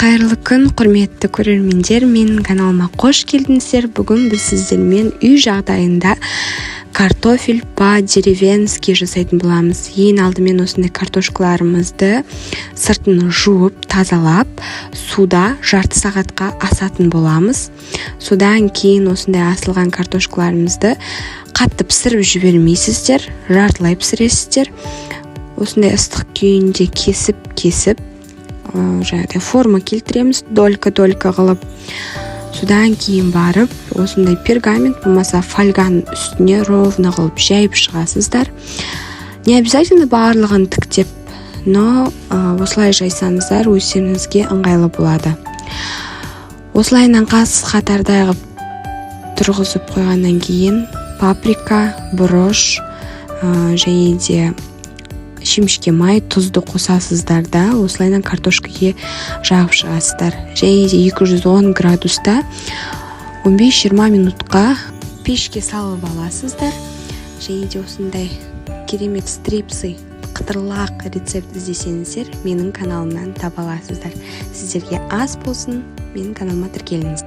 Қайырлы күн, құрметті көрермендер! Менің каналыма қош келдіңіздер! Бүгін біз сіздермен үй жағдайында картофель по-деревенски жасайтын боламыз. Ең алдымен осындай картошкаларымызды сыртын жуып, тазалап, суда жарты сағатқа асатын боламыз. Содан кейін осындай асылған картошкаларымызды қатты пісіріп жібермейсіздер, жартылай пісіресіздер. Осындай ыстық күйінде кесіп кесіп, жаңағыдай форма келтіреміз, долька долька қылып. Содан кейін барып осындай пергамент болмаса фольганың үстіне ровно қылып жайып шығасыздар. Не обязательно барлығын тіктеп, но осылай жайсаңыздар, өздеріңізге ыңғайлы болады. Осылайынан қас қатардай қылып тұрғызып қойғаннан кейін паприка, бұрыш және де шемішке май, тұзды қосасыздар да, осылайынан картошкаге жағып шығасыздар. Және де 210 градуста 15-20 минутқа пешке салып аласыздар. Және де осындай керемет стрипсы, қытырлақ рецепт іздесеңіздер, менің каналымнан таба аласыздар. Сіздерге ас болсын! Менің каналыма тіркеліңіз.